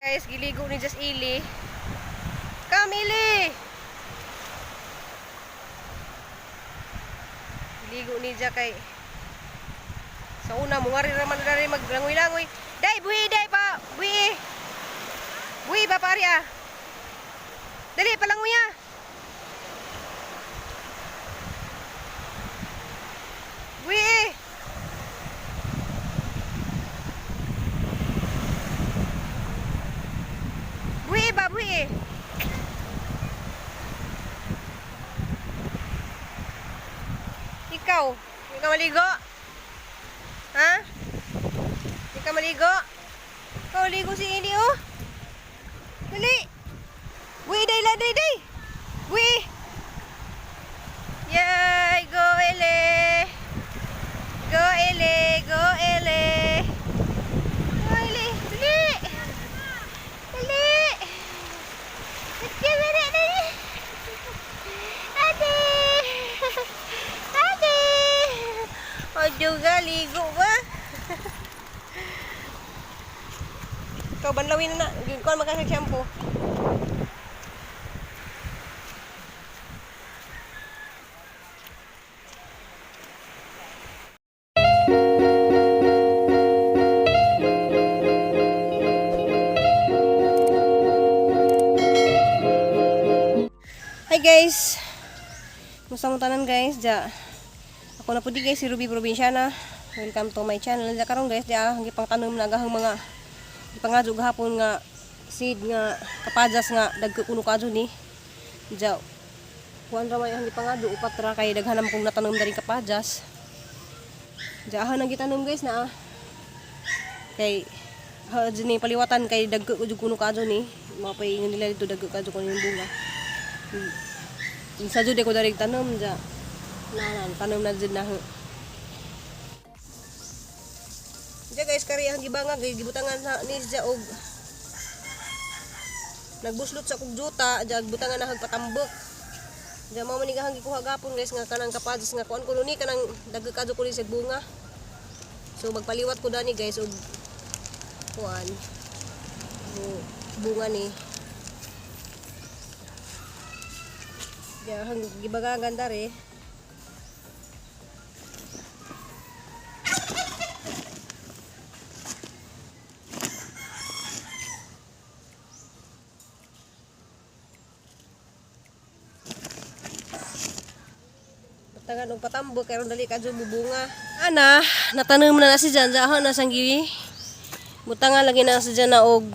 Guys, giligo ni Just Ili. Come, Ili! Giligo ni Ja kay sa una mo nga rin raman na rin maglangoy-langoy. Day, buhi, day pa! Buhi! Buhi ba pari ah? Dali, palangoy ah! Buhi! Buhi ba, buhi! Ikaw, hindi ka maligo? Ha? Hindi ka maligo? Ikaw, ligo si Ini, oh. Dali! Buhi, day, la, day, day! Buhi! Yay! Go, Ele! Go, Ele! Go, Ele! Go, Ele! Dali! Dali! Dali, dali, dali! Ate! Ate! O, juga, ligo ba? Ikaw, banlawin na na. Kuhan magka sa shampoo. Hi guys! Musta mo tanan guys? Ja. Ako na po di guys, si Ruby Provinciana. Welcome to my channel. Ja karon guys, ja ang gipang tanom na agahang mga gipangadyo gahapon nga seed nga kapajas nga dagko kuno kadyo ni. Ja. Kuan ra may ang gipangadyo upat ra kay daghan naman kong natanom diri kapajas. Ja ahan ang gitanom guys na ah. Kay ha ni paliwatan kay dagko jud kuno kadyo ni. Mapay ingon nila dito dagko kadyo kuno yung bunga. Sa jud ko darig tanom ja. Na na tanom na jud na. Ja guys, kari ang gibanga gay gibutangan sa ni siya og nagbuslot sa kog juta, ja butangan na hagpatambok. Ja mao man ni gahang gikuha gapon guys nga kanang kapajas nga kuan kuno ni kanang dagko kadyo ko ni sa bunga. So magpaliwat ko dani guys og kuan bunga ni. Ja hang gibagangan dare. Butangan og patambo kay dali kadyo bubunga. Ana, natanom na na si Jan, jahan na sang giwi. Butangan lagi na si Jan na og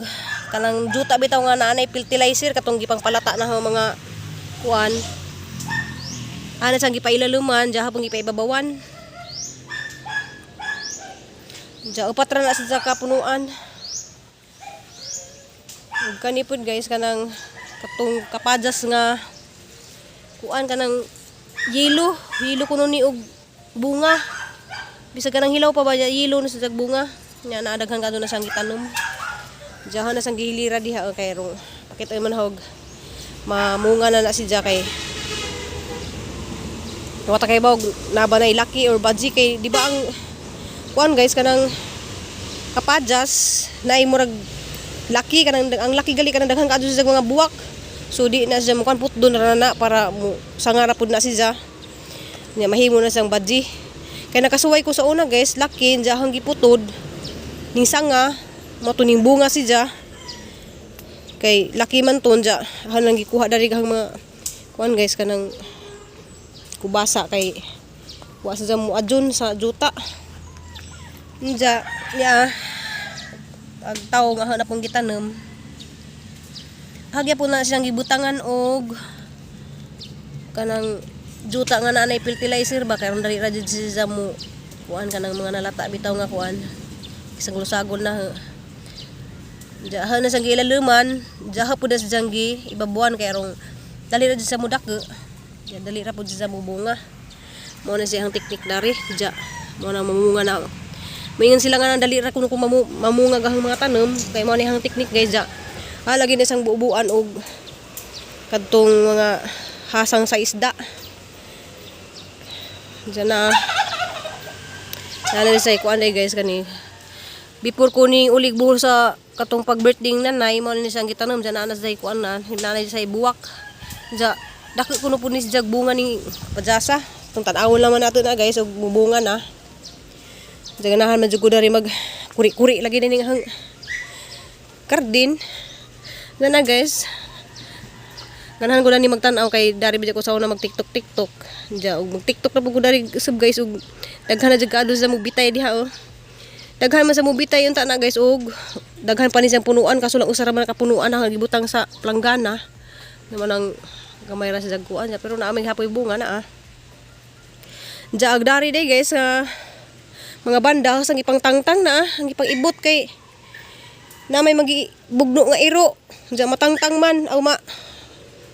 kanang juta bitaw nga naanay fertilizer katong gipang palata na mga kuan. Ana sang gipailaluman, jaha pong gipaibabawan. Ja upat ra na sa kapunuan. Ug kani pod guys kanang katong kapajas nga kuan kanang yelo, yelo kuno ni og bunga. Bisag kanang hilaw pa ba yelo na sa bunga. Nya naadaghan kadto na siyang gitanom. Diyan na siyang gihilira diha kay rong pakita man hog mamunga na na si ja kay wata kay bawg naba na lucky or badji kay di ba ang kuan guys kanang kapajas na murag lucky kanang ang lucky gali kanang daghan kadto sa mga buwak. So di na siya mukuan putdo na na para mo sangara pud na siya. Nya mahimo na siyang badji. Kay nakasuway ko sa una guys, lucky diya hang giputod ning sanga mo ning bunga siya. Kay lucky man to diya han lang gikuha dari kahang mga kuan guys kanang kubasa kay wa sa mo adjon sa juta. Diya niya ag tawo nga hanap pong gitanom. Hagya po na siyang gibutangan og kanang juta nga naanay fertilizer ba kay dali ra jud siya mo kuan kanang mga nalata bitaw nga kuan isang lusagol na. Diya na siyang gilaluman, diya po na siyang gi ibabuan kay rong dali ra jud sa mudako. Diya dali ra pud siya mubunga. Mao na siyang teknik dari diya mao na mamunga na. Moingon sila nga dali ra kuno kung mamunga gahang mga tanom kay mao ni hang teknik guys diya. Ah, lagi na siyang buubuan og kadtong mga hasang sa isda. Diyan na. Nana sa kuan day guys kani. Before ko ning ulig buhol sa Katong pag birthday nanay mao ni siyang gitanom diyan, naa na sa kuan na nanay sa buwak. Ja dako kuno pud ni siya bunga ni pajasa. Itong tan-awon lang man nato na, guys, og mubunga na. Diyan ganahan man jud ko dari mag kuri-kuri lagi din ang kardin. Na na, guys. Ganahan ko na ni magtan-aw kay dari ba ko sa una mag TikTok TikTok. Diya og mag TikTok na pud ko dari sub, guys, og daghan na jud kaadto sa mugbitay diha oh. Daghan man sa mubitay unta na, guys, og daghan pa ni siyang punuan, kaso lang usa ra man ka punuan ang gibutang sa planggana. Naman ang gamay ra sa jagkuan niya, pero naa may hapoy bunga na ah. Diya ag dari day, guys, nga mga banda ang ipangtangtang na ah, ang ipang-ibot kay na may magibugno nga iro. Diya matangtang man aw ma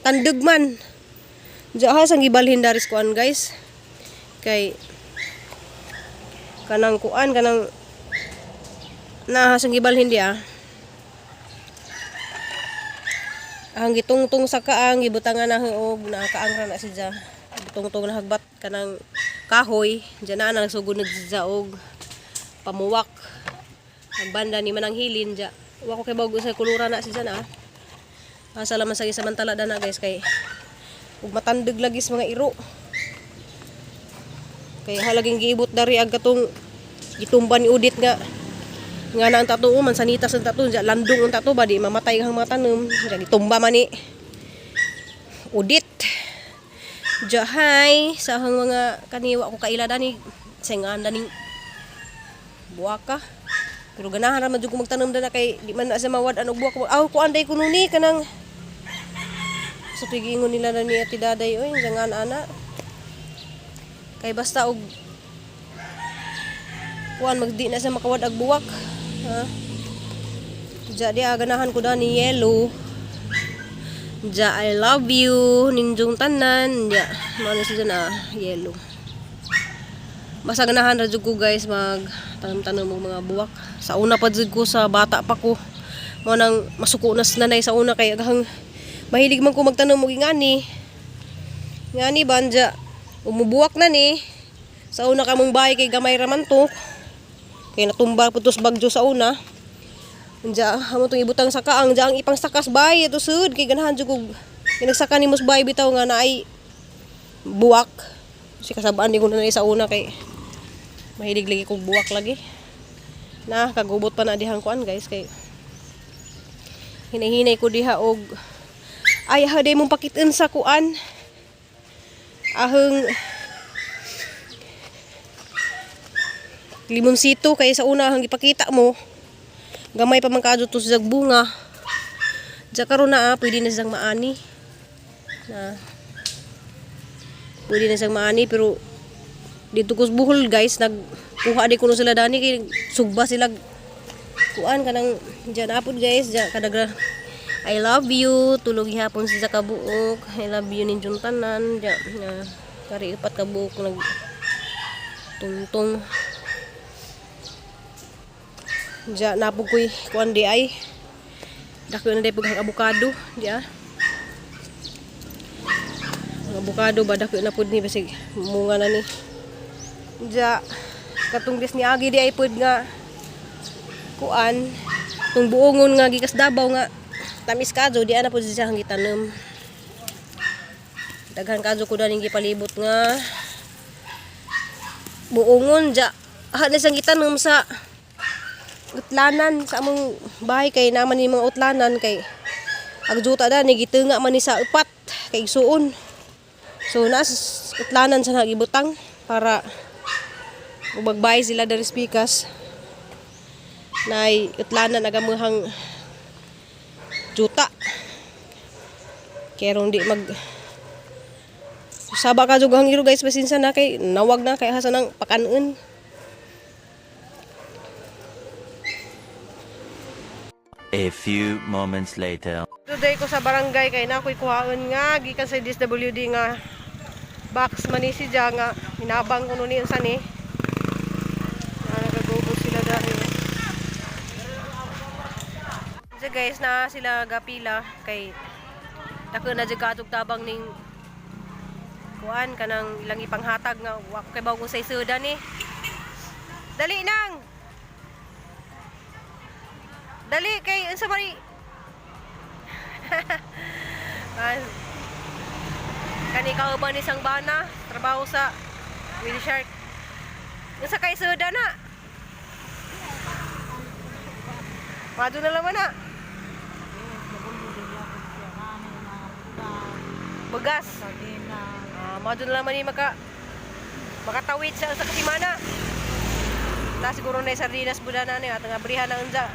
tandog man. Diya ha sang gibalhin dari sa kuan, guys. Kay kanang kuan kanang na sang gibalhin di ah. Ang gitungtong sa kaang gibutangan na og naa kaang ra na siya. Gitungtong na hagbat kanang kahoy. Diyan na nagsugod na siya og pamuwak. Ang banda ni manang hilin diya. Wa ko kay bago sa kulura na siya na. Asa laman sa samantala dana, guys, kay ug matandog lagi sa mga iro. Kay halaging giibot dari ag katong gitumba ni Udit nga nga na ang tato man sanitas ang tato diya, landong ang tato ba, di mamatay ang mga tanom diya, gitumba man ni Udit. Diya hi sa ahang mga kaniwa ko kaila dani sengan dani buwaka, pero ganahan ra man jud ko magtanom dana kay di man na siya mawad-an og buwak. Aw, kuan day kuno ni kanang sa tuig ingon nila na ni Ate Daday oy jangan ana kay basta og kuan magdi na siya makawad ag buwak ha. Diya di ganahan ko dani yellow. Diya I love you ninjong tanan. Diya mao na siya na yellow. Basta ganahan ra jud ko, guys, mag tanom-tanom og mga buwak. Sa una pa jud ko, sa bata pa ko, mao nang masuko na sa nanay sa una kay aghang mahilig man ko magtanom og ingani. Ngani banja umubuwak na ni. Sa una kamong bahay kay gamay ra man to. Kay natumba po tos bagyo sa una. Anja, amo tong ibutang sa kaang, ang ipang sakas bay ito sud kay ganahan jud kog pinagsaka nimo sa bay bitaw nga naay buwak. Si kasabaan di ko na sa una kay mahilig lagi kong buwak lagi. Na kagubot pa na dihang kuan, guys, kay hinahinay ko diha og ay haday mong pakitin sa kuan. Aheng limonsito kay sa una ang ipakita mo gamay pa man kaadto to sa bunga. Diya karon na ah, pwede na siyang maani na, pwede na siyang maani, pero dito ko sa Bohol, guys, nagkuha di kuno sila dani kay sugba sila kuan kanang diyan apod, guys. Diyan kadagra I love you tulog gihapon sa kabuok. I love you ninyong tanan diyan nga kari upat ka buok nag tungtong. Diyan napog ko'y kuan di ay dako na day pag avocado di ah. Ang avocado ba, dako na pud ni, basig munga na ni. Diya katong dis ni agi di ay pud nga kuan tung buongon nga gikas Davao nga tamis kadyo di ana pud siya ang gitanom. Daghan kadyo ko daning gipalibot nga buongon. Diya ha na siyang gitanom sa utlanan sa among bahay kay naman ni mga utlanan kay ag juta da ni gitunga man ni sa upat kay igsuon, so nas utlanan sa nagibutang para magbay sila dari spikas nay utlanan agamuhang juta kerong di mag saba ka jug ang iro, guys. Pasensya na kay nawag na kay hasa nang pakanon. A few moments later. Today ko sa barangay kay na ako'y kuhaon nga gikan sa DSWD nga box man ni siya nga hinabang kuno ni unsa ni. Na nagagubo sila dahil. So guys, na sila gapila kay dako na jud kaadtog tabang ning kuan kanang ilang ipanghatag nga wa ko kay bawog sa isuda ni. Dali nang. Dali kay unsa man ni. Ah, kani kauban ni sang bana, trabaho sa Whale Shark. Unsa kay suda na? Mado na laman na. Bagas. Ah, mado na laman ni makatawid sa kasimana. Ta siguro na sardinas buda na ni at nga abrihan na unja.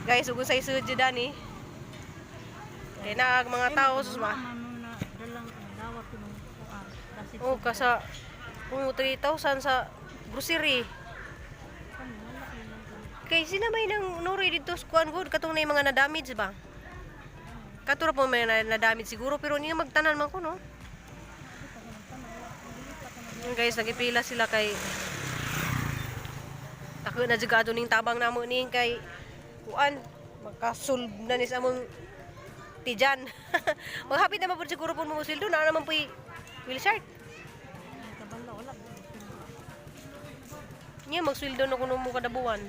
Guys, ug unsay sud jud ani. Kay na ang mga tao sus ma. Oh, kasa kung 3,000 sa grocery. Kay sina may nang nuri dito sa kuan good katong na yung mga na-damage ba? Katura po may na-damage siguro pero niya magtanan man ko, no. Yun, guys, nagipila sila kay tako na jud ning tabang namo ni kay kuan makasolve na ni sa among tijan. Maghapit naman po siguro po mo sweldo na naman po Will Shark. Niya magsweldo na kuno mo kada buwan.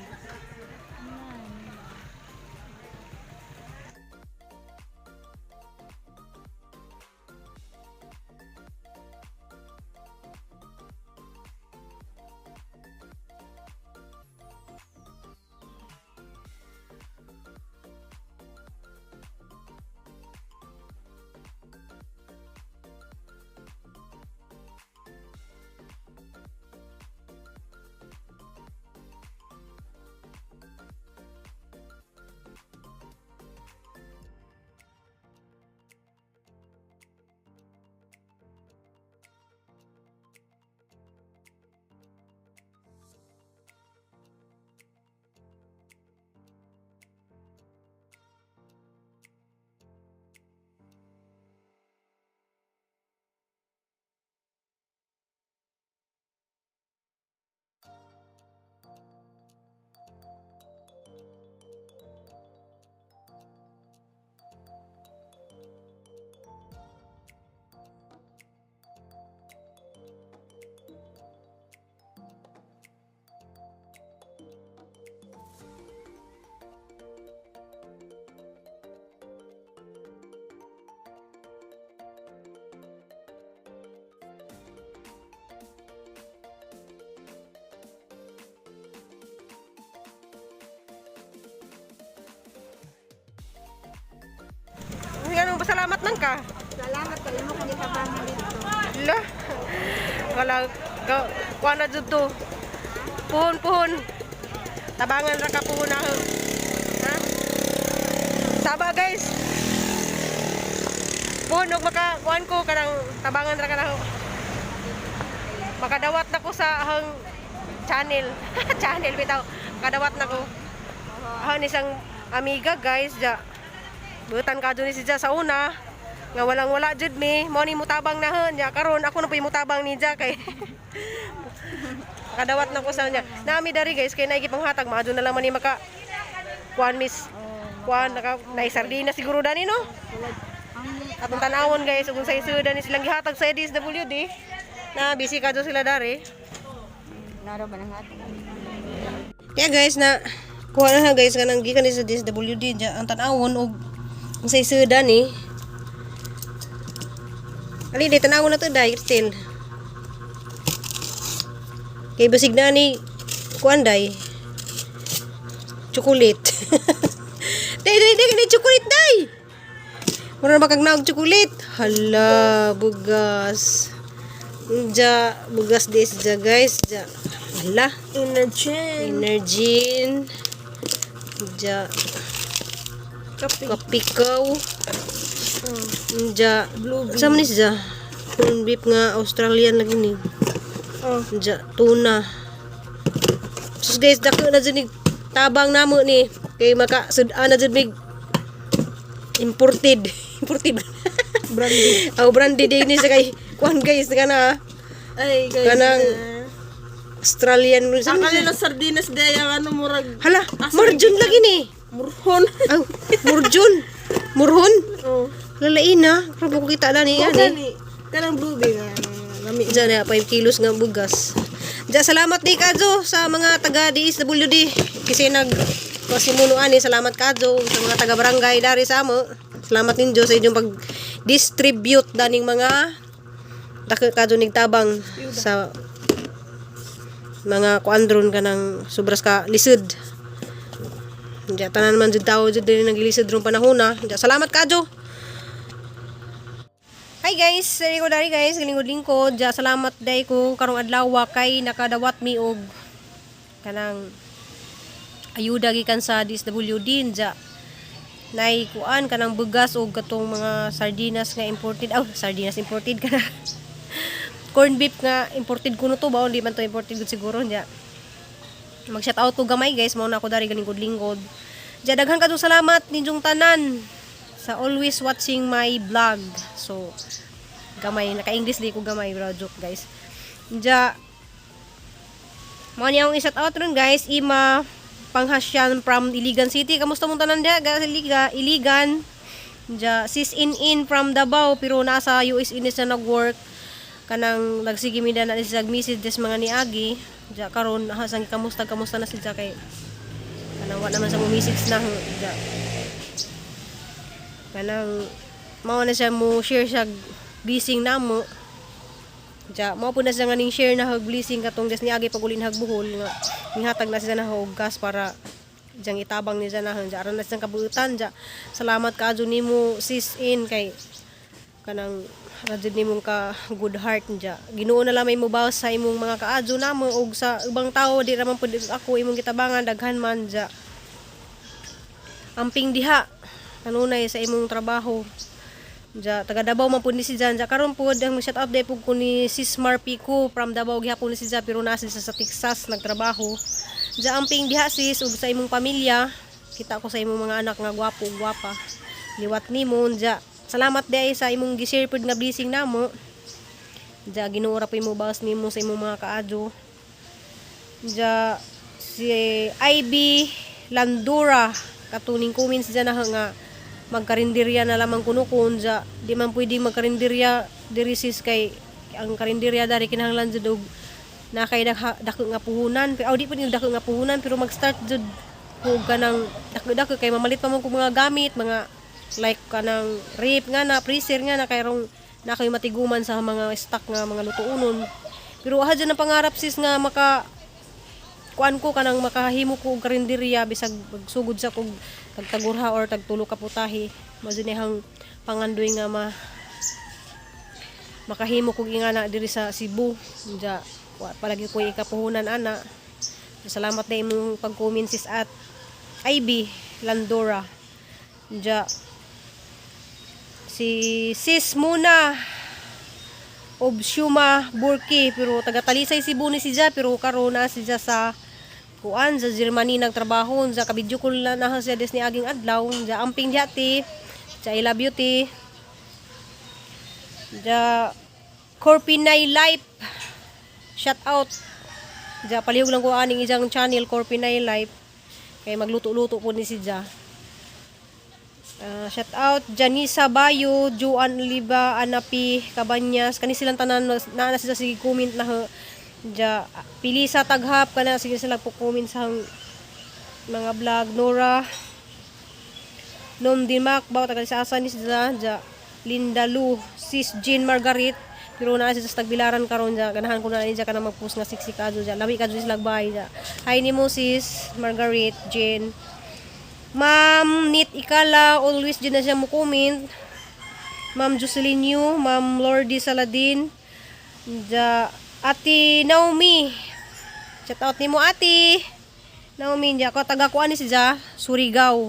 Uy, ano, pasalamat lang ka. Salamat kayo mo kung itabangan dito. La. Wala ka kuan na jud to. Puhon puhon. Tabangan ra ka puhon ako. Ha? Saba, guys. Puhon og maka kuan ko kanang tabangan ra ka nako. Makadawat na ko sa ahang channel. Channel bitaw. Makadawat na ko. Ahang isang amiga, guys, ja. Butan ka ni si Ja sa una nga walang wala jud mi mo ni mutabang na hon ya karon ako na po mutabang ni Ja kay makadawat na ko sa niya nami dari, guys, kay naigi panghatag maadto na lang man ni maka kuan miss kuan naka nay sardina siguro dani, no. Atong tanawon, guys, ug sa isudan ni silang gihatag sa DSWD na busy ka sila dari. Naro ba ng ating? Kaya guys na kuha na ha, guys, kanang gikan ni sa DSWD ja ang tanawon og sa isudan ni. Ali di tanawon na to dai still. Kay basig na ni kuan dai. Chocolate. Dai dai dai ni chocolate dai. Mura na kag naog chocolate. Hala, bugas. Ja, bugas this ja, guys. Ja. Hala. Energy. Energin. Ja. Kape. Kapikaw. Ja. Sa man is ja? Corn beef nga Australian lagi ni. Oh. Ja, tuna. Sus guys, dako na jud ni tabang namo ni kay maka sud-an na jud mig imported. Imported. Brandy. Aw, brandy din ni sa kay kuan, guys, kana Ay, guys. Kanang Australian. Ang Sa man kanila sardinas day ang ano murag Hala, marjun lagi ni. murhon. Aw, murjun. Murhon. Oh. Lalain na. Karon ko kita na ni Oh, ani. gani. Kanang blue bay nga ano, lami. Diyan na 5 kilos nga bugas. Diyan, salamat di kajo sa mga taga DSWD kasi nag Ko si Muno ani, salamat kadyo sa mga taga barangay dari sa amo. Salamat ninyo sa inyong pag-distribute daning mga dako kadyo nigtabang sa mga kuandron kanang sobras ka lisod. Diya tanan man jud tawo jud diri nagilisod rong panahon na. Diya salamat kadyo. Hi guys, diri ko dari guys, lingkod-lingkod. Diya salamat day ko karong adlaw kay nakadawat mi og kanang ayuda gikan sa DSWD diya. Nay kuan kanang bugas og katong mga sardinas nga imported. Oh, sardinas imported kana. Corn beef nga imported kuno to ba, hindi man to imported gud siguro diya. Mag shout out ko gamay guys, mao na ako dari galingkod-lingkod. Diya daghan kadtong salamat ninyong tanan sa always watching my vlog. So gamay naka-English di ko gamay bro, joke guys. Diya mao ni akong i-shout out ron guys, Ima Panghasyan from Iligan City. Kamusta mong tanan diya? Ga Iliga, Iligan. Diya Sis In In from Davao pero nasa US inis na nag-work. Kanang nagsige mi na siya message des mga niagi. Diya karon hasang kamusta kamusta na siya kay kanang wa naman sa mo message na diya. Kanang mao na siya mo share siya blessing namo. Diya, mao po na siya nga ning share na hag blessing katong des niagi pag ulin hag Bohol nga nihatag na siya na og gas para diyang itabang niya na diya aron na siyang kabuutan diya. Salamat kaadyo nimo sis in kay kanang radyo nimong ka good heart diya. Ginoo na lamay mo bawas sa imong mga kaadyo namo og sa ubang tawo di ra man pud ako imong gitabangan daghan man diya. Amping diha kanunay sa imong trabaho. Ja, taga Davao man pud ni si Jan. Ja, karon pud ang shout out day pud ko ni Sis Marpico from Davao gihapon ni si Ja pero naa siya sa Texas nagtrabaho. Ja, amping diha sis ug sa imong pamilya. Kita ko sa imong mga anak nga gwapo ug gwapa. Liwat nimo ja. Salamat day sa imong gi-share pud nga blessing namo. Ja, Ginoo ra po imo bawas nimo sa imong mga kaadyo. Ja, si IB Landura katuning comments dyan na nga magkarinderya na lamang kuno kun ja di man pwede magkarinderya diri sis kay ang karinderya dari kinahanglan jud og na kay dako nga puhunan pero aw, di pud yung dako nga puhunan pero mag-start jud ko kanang dako-dako kay mamalit pa man kog mga gamit, mga like kanang rep nga na freezer nga na kay rong na kayo matiguman sa mga stock nga mga lutuonon. Pero aha dyan ang pangarap sis nga maka kuan ko kanang makahimo ko og karinderya bisag magsugod sa kog tagtagurha or tagtulo ka putahe. Mao jud nihang pangandoy nga ma makahimo kog ingana diri sa Cebu. Ja wa palagi ko ikapuhunan ana. Salamat na imong pag-comment sis at IB Landora. Ja si Sis Muna Obshuma Burki pero taga Talisay Cebu ni si Ja pero karon na si Ja sa kuan sa Germany nagtrabaho. Ja kabidyo ko na na siya des ni aging adlaw. Ja amping diha ti. Ja, I love you ti. Ja Corpinay Life, shout out. Ja palihog lang ko aning isang channel Corpinay Life kay magluto-luto po ni si Ja. Ah, shout out Janisa Bayo, Joan Oliva, Anapi Cabanyas, kani silang tanan naa na sila sige comment na ho. Ja Pilisa Taghap kana sige sila po comment sa mga vlog. Nora Nom Dimac ba taga sa asa ni sila. Ja Linda Lu, Sis Jean Margarit pero naa siya sa Tagbilaran karon. Ja ganahan ko na ni ja kanang mag-post nga siksik adyo. Ja lami kadyo sila bay. Ja hi nimo sis Margaret Jean. Ma'am Nit Ikala, always dyan na siya mo comment. Ma'am Jocelyn Yu, Ma'am Lordy Saladin, ja, Ate Naomi. Shout out nimo Ate. Naomi, ja, ko taga kuan ni si ja, Surigao.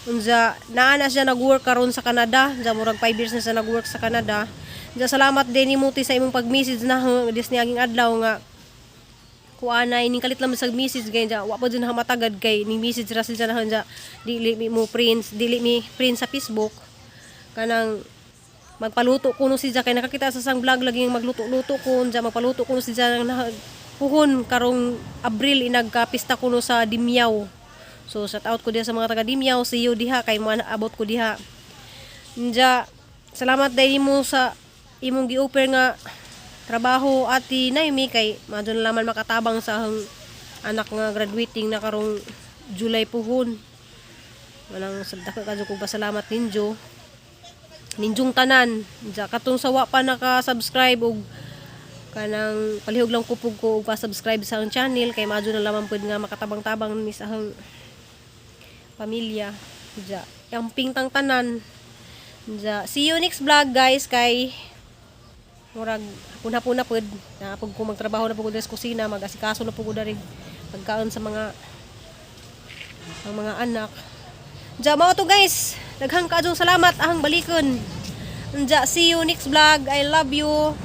Unja, naa na siya nag-work karon sa Canada. Ja, murag 5 years na siya nag-work sa Canada. Ja, salamat din nimo ti sa imong pag-message na dis niaging adlaw nga kuana ining kalit lang sa message gay ja wa pa jud matagad kay ning message ra siya na ja dili mi mo friends, dili mi friends sa Facebook. Kanang magpaluto kuno si ja kay nakakita sa sang vlog lagi magluto-luto ko ja magpaluto kuno si ja na puhon karong Abril inagkapista kuno sa Dimiao. So shout out ko diha sa mga taga Dimiao, see you diha kay mo abot ko diha. Ja salamat dahil mo sa imong gi-offer nga trabaho Ate Naomi kay madun laman makatabang sa ahong anak nga graduating na karong July puhon. Walang dako kadyo kog pasalamat ninyo. Ninjong tanan. Diya katong sawa pa naka-subscribe og kanang palihog lang kupog ko og pa-subscribe sa ang channel kay maadyo na lamang pud nga makatabang-tabang ni sa ahang pamilya. Diya. Yamping tang tanan. Diya. See you next vlog, guys, kay murag hapon-hapon na pud na pag ko magtrabaho na pud ko diri sa kusina, mag-asikaso na pud ko diri pagkaon sa mga ang mga anak. Diya, mao to, guys. Daghang kaadyong salamat ahang balikon. Diya, see you next vlog. I love you.